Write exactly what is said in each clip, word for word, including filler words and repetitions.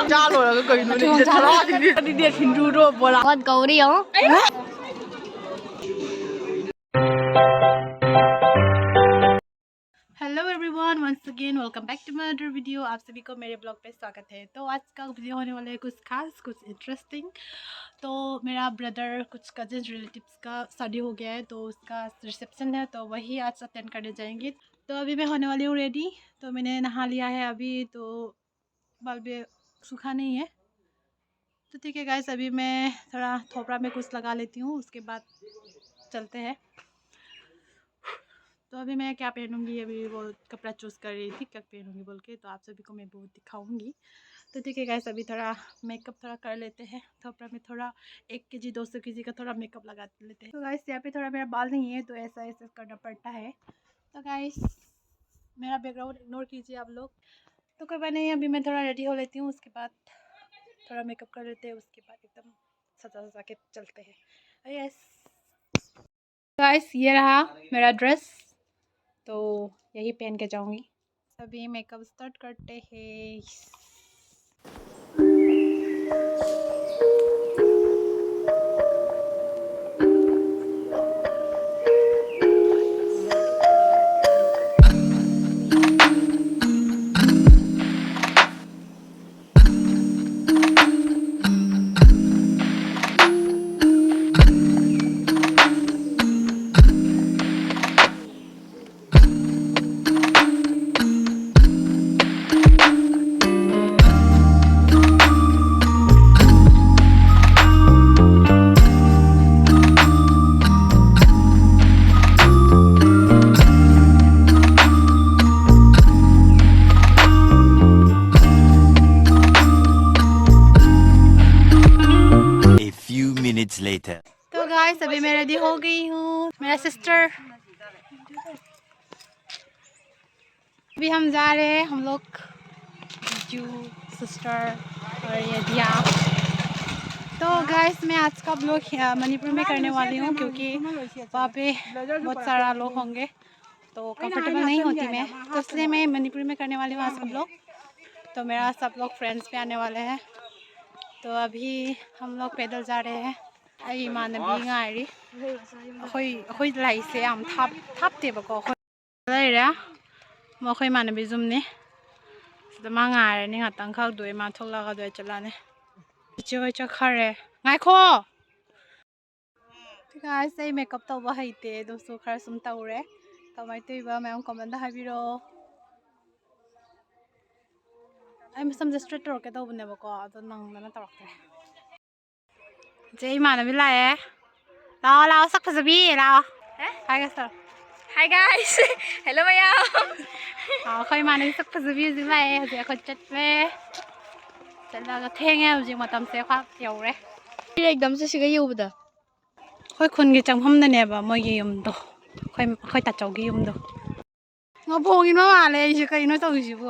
ꯆꯥ ꯂꯣꯏꯔꯒ ꯀꯩꯅꯣꯅꯦ, ꯁꯤꯗ ꯊꯔꯥꯗꯤ ꯅꯦ꯫ ꯑꯗꯨꯗꯤ ꯁꯤꯡꯖꯨꯗꯣ ꯕꯣꯔꯥ꯫ ꯀꯧꯔꯤ ꯌꯦꯡꯉꯣ꯫ Hello everyone, once again welcome back to my other video। आप सभी को मेरे ब्लॉग पे स्वागत है। तो आज का वीडियो होने वाला है कुछ खास, कुछ इंटरेस्टिंग। तो मेरा ब्रदर, कुछ कजिन रिलेटिव्स का शादी हो गया है, तो उसका रिसेप्शन है, तो वही आज अटेंड करने जाएंगे। तो अभी मैं होने वाली हूँ रेडी। तो मैंने नहा लिया है अभी, तो बाल भी सूखा नहीं है। तो ठीक है गाइस, अभी मैं थोड़ा थोपड़ा में कुछ लगा लेती हूँ, उसके बाद चलते हैं। तो अभी मैं क्या पहनूंगी, अभी वो कपड़ा चूज़ कर रही थी क्या पहनूंगी बोल के, तो आप सभी को मैं वो दिखाऊंगी। तो ठीक है गाइस, अभी थोड़ा मेकअप थोड़ा कर लेते हैं, थोपड़ा में थोड़ा एक केजी दो सौ केजी का थोड़ा मेकअप लगा लेते हैं। तो गाइस, यहाँ पे थोड़ा मेरा बाल नहीं है, तो ऐसा ऐसा करना पड़ता है। तो गाइस, मेरा बैकग्राउंड इग्नोर कीजिए आप लोग। तो कोई बात नहीं, अभी मैं थोड़ा रेडी हो लेती हूँ, उसके बाद थोड़ा मेकअप कर लेते हैं, उसके बाद एकदम सजा सजा के चलते हैं। यस गाइस, ये रहा मेरा ड्रेस, तो यही पहन के जाऊंगी। अभी मेकअप स्टार्ट करते हैं। A few minutes later। तो गाइस, अभी मैं रेडी हो गई हूँ। मेरा सिस्टर, अभी हम जा रहे हैं, हम लोग, जीजू, सिस्टर और ये दिया। तो गाइस, मैं आज का ब्लॉग मणिपुर में करने वाली हूँ, क्योंकि वहाँ पे बहुत सारा लोग होंगे, तो कंफर्टेबल नहीं होती मैं, तो इसलिए मैं मणिपुर में करने वाली हूँ आज का ब्लॉग। तो मेरा सब लोग फ्रेंड्स पे आने वाले हैं। तो अभी हम लोग पैदल जा रहे हैं। ꯑꯩ ꯏꯃꯥꯟꯅꯕꯤ ꯉꯥꯏꯔꯤ꯫ ꯑꯩꯈꯣꯏ ꯑꯩꯈꯣꯏ ꯂꯥꯏꯁꯦ ꯌꯥꯝ ꯊꯥꯞ ꯊꯥꯞꯇꯦꯕꯀꯣ꯫ ꯑꯩꯈꯣꯏ ꯂꯩꯔꯦ꯫ ꯃꯈꯣꯏ ꯏꯃꯥꯟꯅꯕꯤ ꯖꯨꯝꯅꯤ꯫ ꯁꯤꯗ ꯃꯥ ꯉꯥꯏꯔꯅꯤ ꯉꯥꯛꯇꯪ ꯈꯛ꯫ ꯑꯗꯨ ꯃꯥ ꯊꯣꯛꯂꯛꯑꯒ ꯑꯗꯨ ꯑꯩ ꯆꯠꯂꯛꯑꯅꯤ꯫ ꯏꯆꯦ ꯍꯣꯏ ꯆꯠꯈ꯭ꯔꯦ꯫ ꯉꯥꯏꯈꯣ꯫ ꯒꯥꯏꯁ, ꯑꯩ ꯃꯦꯀꯞ ꯇꯧꯕ ꯍꯩꯇꯦ, ꯑꯗꯨꯁꯨ ꯈꯔ ꯁꯨꯝ ꯇꯧꯔꯦ꯫ ꯀꯃꯥꯏꯅ ꯇꯧꯔꯤꯕ ꯃꯌꯥꯝ ꯀꯃꯦꯟꯗ ꯍꯥꯏꯕꯤꯔꯛꯑꯣ꯫ ꯑꯩ ꯃꯁꯝꯁꯦ ꯁ꯭ꯇ꯭ꯔꯦꯠ ꯇꯧꯔꯛꯀꯦ ꯇꯧꯕꯅꯦꯕꯀꯣ, ꯑꯗꯣ ꯅꯪꯗꯅ ꯇꯧꯔꯛꯇ꯭ꯔꯦ꯫ ꯏꯆꯦ ꯏꯃꯥꯟꯅꯕꯤ ꯂꯥꯛꯑꯦ꯫ ꯂꯥꯛꯑꯣ, ꯂꯥꯛꯑꯣ, ꯁꯛ ꯐꯖꯕꯤ, ꯂꯥꯛꯑꯣ꯫ ꯍꯦ? ꯍꯥꯏꯒꯦ ꯇꯧꯔꯣ꯫ Hi guys! Hello ꯃꯌꯥꯝ! ꯑꯥ, ꯑꯩꯈꯣꯏ ꯏꯃꯥꯟꯅꯕꯤ ꯁꯛ ꯐꯖꯕꯤ ꯍꯧꯖꯤꯛ ꯂꯥꯛꯑꯦ꯫ ꯍꯧꯖꯤꯛ ꯑꯩꯈꯣꯏ ꯆꯠꯂꯦ꯫ ꯆꯠꯂꯒ ꯊꯦꯡꯉꯦ, ꯍꯧꯖꯤꯛ ꯃꯇꯝꯁꯦ ꯈ꯭ꯋꯥꯏ ꯌꯧꯔꯦ꯫ ꯑꯦꯛꯖꯥꯝꯁꯦ ꯁꯤꯒ ꯌꯧꯕꯗ꯫ ꯑꯩꯈꯣꯏ ꯈꯨꯟꯒꯤ ꯆꯪꯐꯝꯗꯅꯦꯕ ꯃꯣꯏꯒꯤ ꯌꯨꯝꯗꯣ, ꯑꯩꯈꯣꯏ, ꯑꯩꯈꯣꯏ ꯇꯥꯆꯧꯒꯤ ꯌꯨꯝꯗꯣ꯫ ꯉꯥꯐꯣꯡ ꯏꯟꯕ ꯃꯥꯜꯂꯦ ꯑꯩꯁꯦ, ꯀꯩꯅꯣ ꯇꯧꯔꯤꯁꯤꯕꯣ?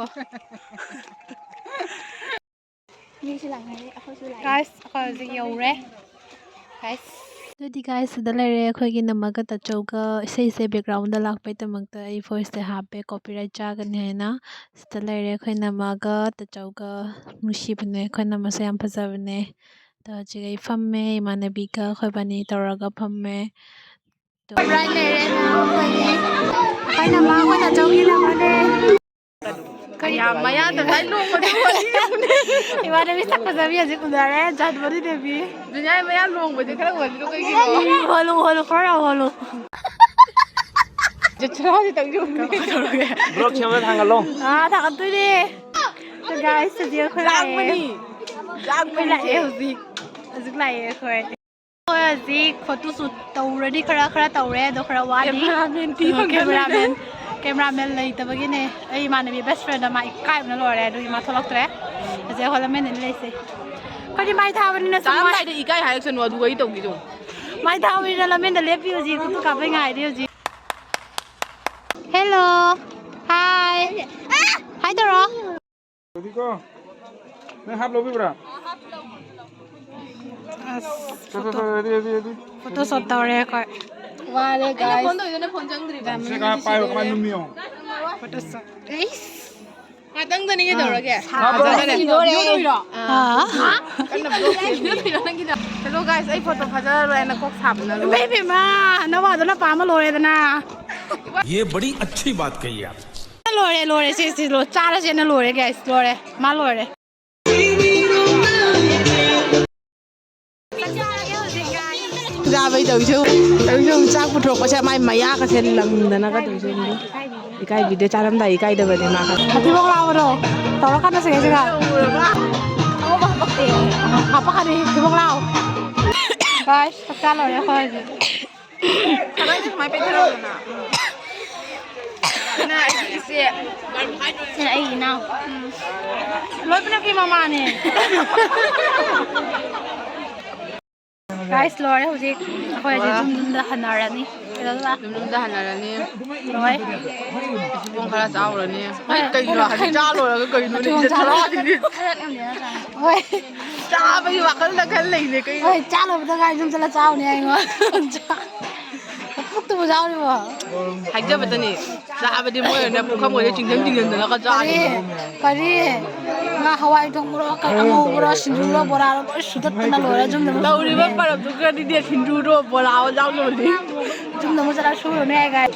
ꯃꯤꯁꯨ ꯂꯥꯛꯅꯔꯦ, ꯑꯩꯈꯣꯏꯁꯨ ꯂꯥꯛꯑꯦ꯫ ꯒꯥꯏꯁ, ꯑꯩꯈꯣꯏ ꯍꯧꯖꯤꯛ ꯌꯧꯔꯦ꯫ ꯒꯥꯏꯁ꯫ ꯑꯗꯨꯗꯤ ꯒꯥꯏꯁ, ꯁꯤꯗ ꯂꯩꯔꯦ ꯑꯩꯈꯣꯏꯒꯤ ꯅꯝꯃꯒ ꯇꯥꯆꯧꯒ꯫ ꯏꯁꯩꯁꯦ ꯕꯦꯛꯒ꯭ꯔꯥꯎꯟꯗ ꯂꯥꯛꯄꯩꯗꯃꯛꯇ ꯑꯩ ꯚꯣꯏꯁꯁꯦ ꯍꯥꯞꯄꯦ, ꯀꯣꯄꯤꯔꯥꯏꯠ ꯆꯥꯒꯅꯤ ꯍꯥꯏꯅ꯫ ꯁꯤꯗ ꯂꯩꯔꯦ ꯑꯩꯈꯣꯏ ꯅꯝꯃꯒ ꯇꯥꯆꯧꯒ꯫ ꯅꯨꯡꯁꯤꯕꯅꯦ ꯑꯩꯈꯣꯏ ꯅꯝꯃꯁꯦ, ꯌꯥꯝ ꯐꯖꯕꯅꯦ꯫ ꯑꯗꯣ ꯍꯧꯖꯤꯛ ꯑꯩ ꯐꯝꯃꯦ, ꯏꯃꯥꯟꯅꯕꯤꯒ ꯑꯩꯈꯣꯏ ꯕꯥꯅꯤ ꯇꯧꯔꯒ ꯐꯝꯃꯦ꯫ ꯑꯗꯣ ꯀꯣꯄꯤꯔꯥꯏꯠ ꯂꯩꯔꯦ ꯑꯩꯈꯣꯏꯒꯤ꯫ ꯑꯩꯈꯣꯏ ꯅꯝꯃ, ꯑꯩꯈꯣꯏ ꯇꯥꯆꯧꯒꯤ ꯅꯝꯃꯅꯦ꯫ ꯀꯔꯤ? ꯃꯌꯥꯝ ꯃꯌꯥꯗ ꯂꯣꯏ ꯂꯣꯡꯕꯗꯣ ꯋꯥꯔꯤ ꯌꯥꯝꯅ꯫ ꯏꯃꯥꯟꯅꯕꯤ ꯁꯛ ꯐꯖꯕꯤ ꯍꯧꯖꯤꯛ ꯎꯅꯔꯦ, ꯖꯥꯟꯕꯅꯤ ꯗꯦꯕꯤ꯫ ꯗꯨꯅꯤꯌꯥ ꯃꯌꯥ ꯂꯣꯡꯕꯁꯦ ꯈꯔ ꯍꯣꯜꯂꯤꯗꯣ ꯀꯩꯒꯤꯅꯣ? ꯍꯣꯜꯂꯨ, ꯍꯣꯜꯂꯨ, ꯈꯔ ꯌꯥꯝ ꯍꯣꯜꯂꯨ꯫ ꯖꯨꯠ ꯁꯅꯥꯁꯤ ꯇꯧꯖꯧꯅꯦ꯫ ꯀꯩꯗꯧꯔꯒꯦ? ꯕ꯭ꯂꯣꯛ ꯁꯦꯝꯕꯗ ꯊꯥꯡꯒꯠꯂꯣ꯫ ꯑꯥ, ꯊꯥꯡꯒꯠꯇꯣꯏꯅꯦ꯫ ꯇꯨ ꯒꯥꯏꯁ, ꯍꯧꯖꯤꯛ ꯑꯩꯈꯣꯏ ꯂꯥꯛꯑꯦ꯫ ꯂꯥꯡꯕꯅꯤ꯫ ꯑꯩꯈꯣꯏ ꯂꯥꯛꯑꯦ ꯂꯥꯡꯕꯅꯤꯁꯦ꯫ ꯍꯧꯖꯤꯛ꯫ ꯍꯧꯖꯤꯛ ꯂꯥꯛꯑꯦ ꯑꯩꯈꯣꯏ꯫ ꯍꯣꯏ, ꯍꯧꯖꯤꯛ ꯐꯣꯇꯣ ꯁꯨꯠ ꯇꯧꯔꯅꯤ, ꯈꯔ ꯈꯔ ꯇꯧꯔꯦ, ꯑꯗꯣ ꯈꯔ ꯋꯥꯠꯂꯤ꯫ ꯀꯦꯃꯦꯔꯥꯃꯦꯟ ꯊꯤꯕ ꯑ, ꯀꯦꯃꯦꯔꯥꯃꯦꯟ, ꯀꯦꯃꯦꯔꯥꯃꯦꯟ ꯂꯩꯇꯕꯒꯤꯅꯦ꯫ ꯑꯩ ꯏꯃꯥꯟꯅꯕꯤ ꯕꯦꯁ ꯐ꯭ꯔꯦꯟꯗ ꯃꯥ ꯏꯀꯥꯏꯕꯅ ꯂꯣꯏꯔꯦ, ꯑꯗꯨꯒꯤ ꯃꯥ ꯊꯣꯛꯂꯛꯇ꯭ꯔꯦ꯫ ꯍꯧꯖꯤꯛ ꯑꯩꯈꯣꯏ ꯂꯝꯕꯦꯟꯗꯅꯤ ꯂꯩꯁꯦ꯫ ꯑꯩꯈꯣꯏꯗꯤ ꯃꯥꯏ ꯊꯥꯕꯅꯤꯅ ꯁꯨꯝ ꯆꯥꯔꯝꯗꯥꯏꯗ ꯏꯀꯥꯏ ꯍꯥꯏꯔꯛꯁꯅꯨ, ꯑꯗꯨꯒ ꯑꯩ ꯇꯧꯈꯤꯗꯣ꯫ ꯃꯥꯏ ꯊꯥꯕꯅꯤꯅ ꯂꯝꯕꯦꯟꯗ ꯂꯦꯞꯄꯤ ꯍꯧꯖꯤꯛ, ꯐꯣꯇꯣ ꯀꯥꯞꯄꯩ ꯉꯥꯏꯔꯤ ꯍꯧꯖꯤꯛ꯫ ꯍꯦꯜꯂꯣ꯫ ꯍꯥꯏ꯫ ꯍꯥꯏ ꯇꯧꯔꯣ꯫ ꯑꯗꯨꯗꯤꯀꯣ, ꯅꯪ ꯍꯥꯞ ꯂꯧꯕꯤꯕ꯭ꯔꯥ? ꯑꯁ, ꯆꯣ, ꯆꯣ, ꯐꯣꯇꯣ, ꯆꯣ, ready, ready, ready. Photo shot ꯇꯧꯔꯦ ꯑꯩꯈꯣꯏ꯫ ꯋꯥꯔꯦ, ꯑꯩꯅ guys꯫ ꯐꯣꯟ ꯇꯧꯔꯤꯗꯨꯅ ꯐꯣꯟ ꯆꯪꯗ꯭ꯔꯤꯕ꯫ ꯁꯦ, ꯀꯥ ꯄꯥꯏꯌꯣ, ꯀꯃꯥꯏꯅ ꯅꯨꯃꯤꯌꯣ? ꯐꯣꯇꯣ ꯁꯣꯠ꯫ ꯑꯩꯁ꯫ ꯅꯪꯗꯅꯤ ꯀꯩꯗꯧꯔꯒꯦ? ꯐꯖꯗꯅ ꯁꯤꯗꯣꯔꯦ꯫ ꯌꯣꯠꯂꯨꯏꯔꯣ? ꯑꯥ꯫ ꯀꯟꯅ ꯕ꯭ꯂꯣꯛ ꯁꯦꯝꯃꯤ꯫ ꯌꯣꯠꯂꯨꯏꯔꯣ ꯅꯪꯒꯤꯗꯣ? ꯍꯦꯜꯂꯣ ꯒꯥꯏꯁ, ꯑꯩ ꯐꯣꯇꯣ ꯐꯖꯔꯔꯣꯏ ꯍꯥꯏꯅ ꯀꯣꯛ ꯁꯥꯕꯅ ꯂꯣꯏꯔꯦ꯫ ꯏꯃꯥ ꯏꯕꯦꯝꯃ, ꯅꯋꯥꯗꯨꯅ ꯄꯥꯝꯃ ꯂꯣꯏꯔꯦꯗꯅ꯫ ये बड़ी अच्छी बात कही आप। ꯂꯣꯏꯔꯦ, ꯂꯣꯏꯔꯦ, ꯁꯤ, ꯁꯤ, ꯂꯣꯏ ꯆꯥꯔꯁꯦꯅ ꯂꯣꯏꯔꯦ ꯒꯥꯏꯁ, ꯂꯣꯏꯔꯦ, ꯃꯥ ꯂꯣꯏꯔꯦ꯫ ꯆꯥꯕꯩ ꯇꯧꯔꯤꯁꯦ ꯌꯦꯡꯉꯨ꯫ ꯇꯧꯔꯤꯁꯦ ꯌꯦꯡꯉꯨ꯫ ꯆꯥꯛ ꯄꯨꯊꯣꯔꯛꯄꯁꯦ ꯃꯥꯏ ꯃꯌꯥꯒꯁꯦ ꯂꯪꯗꯅꯒ ꯇꯧꯔꯤꯁꯦ ꯌꯦꯡꯉꯨ꯫ ꯏꯀꯥꯏꯕꯤꯗꯦ, ꯆꯥꯔꯝꯗꯥꯏ ꯏꯀꯥꯏꯗꯕꯅꯦ ꯃꯥ ꯈꯔ꯫ ꯊꯤꯕꯣꯡ ꯂꯥꯎꯕꯗꯣ ꯇꯧꯔꯀꯥꯟꯗ ꯁꯤꯒꯩꯁꯤꯒ꯫ ꯍꯥꯄꯛꯀꯅꯤ, ꯊꯤꯕꯣꯡ ꯂꯥꯎ꯫ ꯒꯥꯏꯁ, ꯆꯥꯛ ꯆꯥ ꯂꯣꯏꯔꯦ ꯑꯩꯈꯣꯏ ꯍꯧꯖꯤꯛ꯫ ꯈꯔꯗꯤ ꯁꯨꯃꯥꯏꯅ ꯄꯩꯊꯔꯛꯎꯗꯅ꯫ ꯁꯤꯅ ꯑꯩꯒꯤ ꯏꯆꯦ꯫ ꯁꯤꯅ ꯑꯩꯒꯤ ꯏꯅꯥꯎ꯫ ꯂꯣꯏ ꯄꯨꯂꯞꯀꯤ ꯃꯃꯥꯅꯦ꯫ ꯒꯥꯏꯁ, ꯂꯣꯏꯔꯦ ꯍꯧꯖꯤꯛ꯫ ꯑꯩꯈꯣꯏ ꯍꯧꯖꯤꯛ ꯂꯣꯏꯔꯦ꯫ ꯌꯨꯝ ꯌꯨꯝꯗ ꯍꯟꯅꯔꯅꯤ꯫ ꯀꯩꯗꯧꯗꯣꯏꯕ? ꯌꯨꯝ ꯌꯨꯝꯗ ꯍꯟꯅꯔꯅꯤ꯫ ꯂꯣꯏ꯫ ꯊꯤꯕꯣꯡ ꯈꯔ ꯆꯥꯎꯔꯅꯤ꯫ ꯍꯣꯏ꯫ ꯀꯩꯅꯣ ꯍꯧꯖꯤꯛ ꯆꯥ ꯂꯣꯏꯔꯒ ꯀꯩꯅꯣꯅꯦ ꯊꯤꯕꯣꯡ ꯁꯤꯗ ꯆꯥꯎꯔꯅꯤ꯫ ꯊꯣꯛꯂꯛꯑꯗꯤ? ꯍꯣꯏ꯫ ꯆꯥꯕꯒꯤ ꯋꯥꯈꯜꯗ ꯈꯜ ꯂꯩꯅꯦ ꯀꯩꯅꯣ꯫ ꯍꯣꯏ, ꯆꯥ ꯂꯣꯏꯕꯗ ꯉꯥꯏ ꯌꯨꯝ ꯆꯠꯂ ꯆꯥꯎꯅꯤ ꯍꯥꯏꯉꯣ꯫ ꯄꯨꯛꯇꯨꯕꯨ ꯆꯥꯎꯔꯤꯕꯣ? ꯍꯥꯏꯖꯕꯇꯅꯤ꯫ ꯆꯥꯕꯗꯤ ꯃꯣꯏ ꯑꯣꯏꯅ ꯄꯨꯈꯝ ꯑꯣꯏꯅ ꯆꯤꯡꯖꯟ ꯆꯤꯡꯖꯟꯗꯅꯒ ꯀꯔꯤ? ꯆꯥꯔꯤꯅꯤ꯫ ꯀꯔꯤ? ꯉꯥ ꯍꯋꯥꯏ ꯊꯣꯡꯕꯔꯣ, ꯀꯩ ꯑꯉꯧꯕꯔꯣ, ꯁꯤꯡꯖꯨꯔꯣ, ꯕꯣꯔꯥꯔꯣ, ꯂꯣꯏ ꯁꯨꯗꯠꯇꯅ ꯂꯣꯏꯔꯦ ꯌꯨꯝꯗ ꯑꯃꯨꯛ ꯇꯧꯔꯤꯕ ꯁꯨꯔꯨꯅꯦ꯫ ꯄꯔꯕꯗꯨꯒꯗꯤꯅꯦ ꯁꯤꯡꯖꯨꯔꯣ, ꯕꯣꯔꯥꯔꯣ ꯌꯥꯎꯗꯕꯅꯤ꯫ ꯌꯨꯝꯗ ꯑꯃꯨꯛ ꯆꯠꯂ ꯁꯨꯔꯨꯅꯦ ꯍꯥꯏꯒꯥꯏ꯫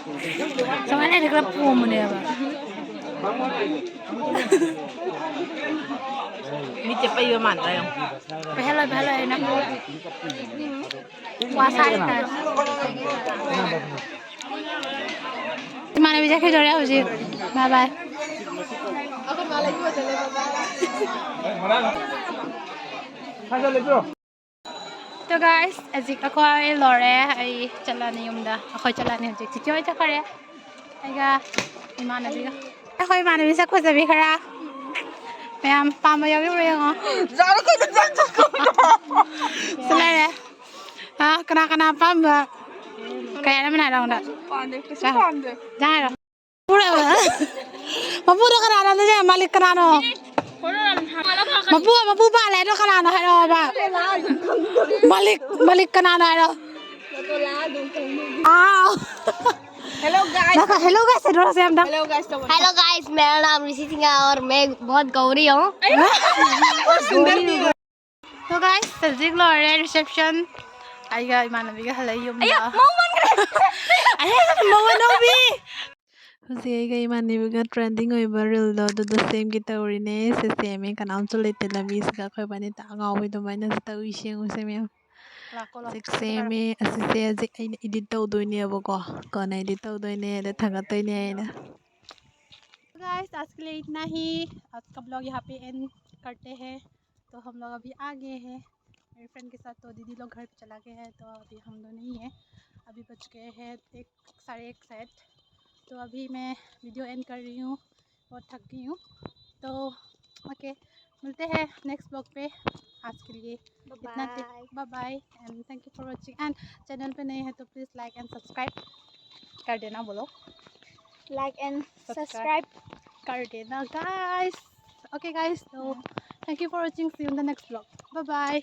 ꯁꯨꯃꯥꯏꯅ ꯂꯩꯔꯗꯤ ꯈꯔ ꯄꯣꯝꯕꯅꯦꯕ꯫ ꯃꯤꯠꯁꯦ ꯄꯩꯕ ꯃꯥꯟꯗ꯭ꯔꯥ ꯌꯦꯡꯉꯨ꯫ ꯄꯩꯍꯜꯂꯣꯏ, ꯄꯩꯍꯜꯂꯣꯏ ꯑꯩꯅ꯫ ꯋꯥ ꯁꯥꯔꯤ ꯀꯥꯟ꯫ ꯏꯃꯥꯟꯅꯕꯤ ꯆꯠꯈꯤꯗꯣꯔꯦ ꯍꯧꯖꯤꯛ꯫ ꯕꯥꯏ ꯕꯥꯏ꯫ ꯇꯣ ꯒꯥꯏꯁ, ꯍꯧꯖꯤꯛ ꯑꯩꯈꯣꯏ ꯂꯣꯏꯔꯦ꯫ ꯑꯩ ꯆꯠꯂꯅꯤ ꯌꯨꯝꯗ꯫ ꯑꯩꯈꯣꯏ ꯆꯠꯂꯅꯤ ꯍꯧꯖꯤꯛ꯫ ꯆꯤꯆꯦ ꯍꯣꯏ ꯆꯠꯈ꯭ꯔꯦ꯫ ꯑꯩꯒ ꯏꯃꯥꯟꯅꯕꯤꯒ꯫ ꯑꯩꯈꯣꯏ ꯏꯃꯥꯟꯅꯕꯤ ꯁꯛ ꯐꯖꯕꯤ ꯈꯔ꯫ ꯃꯌꯥꯝ ꯄꯥꯝꯕ ꯌꯥꯎꯕꯤꯕ꯭ꯔꯥ ꯌꯦꯡꯉꯣ꯫ ꯁꯤ ꯂꯩꯔꯦ꯫ ꯑꯥ, ꯀꯅꯥ ꯀꯅꯥ ꯑꯄꯥꯝꯕ? ꯀꯌꯥ ꯂꯩꯔꯝꯃꯤꯅꯣ ꯍꯥꯏꯔꯣ ꯑꯩꯉꯣꯟꯗ? ꯄꯥꯝꯗꯦ, ꯀꯩꯁꯨ ꯄꯥꯝꯗꯦ꯫ ꯌꯥꯔꯦ꯫ ꯃꯄꯨꯗꯣ ꯀꯅꯥꯅꯣ? ꯑꯗꯨꯗꯤ ꯃꯥꯂꯤꯛ ꯀꯅꯥꯅꯣ? ꯃꯄꯨ, ꯃꯄꯨ ꯄꯥꯜꯂꯦ ꯍꯥꯏꯗꯣ ꯀꯅꯥꯅꯣ ꯍꯥꯏꯔꯛꯑꯣꯕ? ꯃꯥꯂꯤꯛ, ꯃꯥꯂꯤꯛ ꯀꯅꯥꯅꯣ ꯍꯥꯏꯔꯣ? ꯑꯥꯎ꯫ Hello guys. Hello guys, hello guys. Hello guys, मेरा नाम ऋषि सिंह है और मैं बहुत गौरी हूँ। और सुंदर भी हूँ। तो गाइस, ꯍꯧꯖꯤꯛ ꯂꯣꯏꯔꯦ reception꯫ ꯑꯩꯒ ꯏꯃꯥꯟꯅꯕꯤꯒ ꯍꯜꯂꯛꯑꯦ ꯌꯨꯝꯗ꯫ ꯑꯩ ꯃꯧ ꯑꯣꯟꯈ꯭ꯔꯦ꯫ ꯑꯩ ꯃꯧ ꯑꯅꯧꯕꯤ꯫ ꯍꯧꯖꯤꯛ ꯑꯩꯒ ꯏꯃꯥꯟꯅꯕꯤꯒ trending ꯑꯣꯏꯕ ꯔꯤꯜꯗꯣ ꯑꯗꯨꯗꯣ ꯁꯦꯝꯒꯦ ꯇꯧꯔꯤꯅꯦ꯫ ꯁꯦ ꯁꯦꯝꯃꯦ, ꯀꯅꯥꯝꯁꯨ ꯂꯩꯇꯦ ꯂꯝꯕꯤꯁꯤꯗ꯫ ꯑꯩꯈꯣꯏ ꯕꯥꯅꯤ ꯇ ꯑꯉꯥꯎꯕꯤ ꯑꯗꯨꯃꯥꯏꯅ ꯇꯧꯏꯁꯦ, ꯌꯦꯡꯉꯨꯁꯦ ꯃꯌꯥꯝ꯫ ꯍꯧꯖꯤꯛ ꯁꯦꯝꯃꯦ꯫ ꯑꯁꯤꯁꯦ ꯍꯧꯖꯤꯛ ꯑꯩꯅ edit ꯇꯧꯗꯣꯏꯅꯦꯕꯀꯣ꯫ ꯀꯣꯟꯅ edit ꯇꯧꯗꯣꯏꯅꯦ, ꯑꯗ ꯊꯥꯒꯠꯇꯣꯏꯅꯦ ꯑꯩꯅ꯫ गाइस, आज के लिए इतना ही। आज का ब्लॉग यहाँ पे एंड करते हैं। तो हम लोग अभी आ गए हैं मेरे फ्रेंड के साथ। तो दीदी लोग घर पे चला गए हैं, तो अभी हम दो नहीं है। अभी बज गए हैं एक, साढ़े एक शायद। तो अभी मैं वीडियो एंड कर रही हूँ, बहुत थक गई हूँ। तो ओके, मिलते हैं नेक्स्ट ब्लॉग पे। आज के लिए इतना। Bye bye and thank you for watching. And channel पे नए हैं तो प्लीज लाइक एंड सब्सक्राइब कर देना। बोलो, लाइक एंड सब्सक्राइब कर देना गाइस। ओके गाइस, तो thank you for watching, see you in the next blog. Bye bye.